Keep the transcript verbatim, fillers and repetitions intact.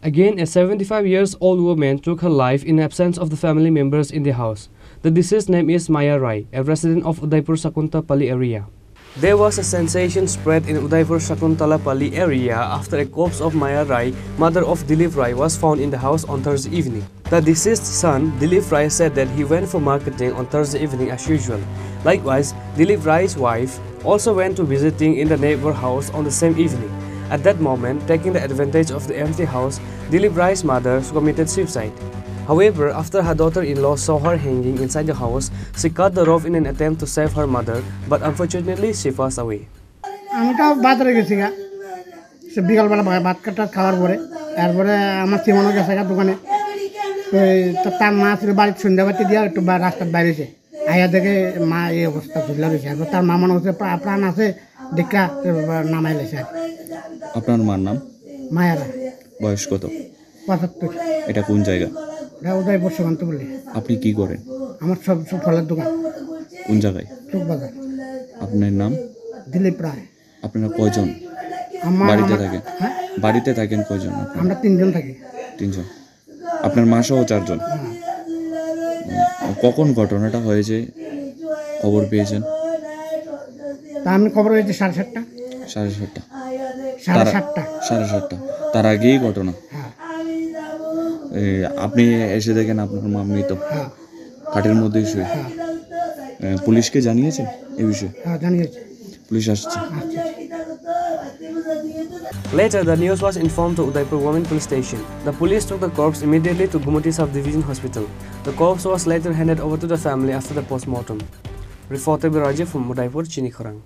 Again, a seventy-five years old woman took her life in absence of the family members in the house. The deceased name is Maya Rai, a resident of Udaipur Sakuntapalli area. There was a sensation spread in Udaipur Sakuntapalli area after a corpse of Maya Rai, mother of Dilip Rai, was found in the house on Thursday evening. The deceased son, Dilip Rai, said that he went for marketing on Thursday evening as usual. Likewise, Dilip Rai's wife also went to visiting in the neighbor house on the same evening. At that moment, taking the advantage of the empty house, Dilip Rai's mother committed suicide. However, after her daughter-in-law saw her hanging inside the house, she cut the rope in an attempt to save her mother, but unfortunately, she passed away. আমি তো বাজারে গেছি গা, সে বিকালবেলা ভা-, ভাত কাটা খাওয়ার পরে, তারপরে আমার সিমনও গেছে গা দোকানে। তো এই তা-, তার মা ছিল বাড়ির সন্ধ্যাবাতি দিয়া একটু বা-, রাস্তার বাইরে এসে আয়া দেখে মা এই অবস্থা ঝুলে রয়েছে। এখন তার মা মনে হচ্ছে প্রা-, প্রাণ আছে, দেখা নামাই লেছে আর কি। আপনার মার নাম? মায়ারা। বয়স কত? পঁচাত্তর। এটা কোন জায়গা? এটা উদয়পুর সীমান্ত বলে। আপনি কি করেন? আমার সব, সব ফলের দোকান। কোন জায়গায়? চকবাজার। আপনার নাম? দিলীপ রায়। আপনারা কয়জন? আমার, বাড়িতে আমার, থাকেন? হ্যাঁ? বাড়িতে থাকেন কয়জন আপনারা? আমরা তিনজন থাকি। তিনজন। আপনার মা সহ চারজন? হ্যাঁ। হুম। কখন ঘটনাটা হয়েছে খবর পেয়েছেন? তা আমি খবর হয়েছে সাড়ে সাতটা। সাড়ে সাতটা। সাড়ে তারা সাতটা। সাড়ে সাতটা। তার আগেই ঘটনা? হ্যাঁ। এ, আপনি এসে দেখেন আপনার মা মৃত। হ্যাঁ। খাটের মধ্যেই শুয়ে। হ্যাঁ। এ, পুলিশকে জানিয়েছেন এই বিষয়ে? হ্যাঁ, জানিয়েছি। পুলিশ আসছে। আচ্ছা। Later, the news was informed to Udaipur Women Police Station. The police took the corpse immediately to Gumati Subdivision Hospital. The corpse was later handed over to the family after the postmortem. Reporter Biraji from Udaipur, Chinikhorang.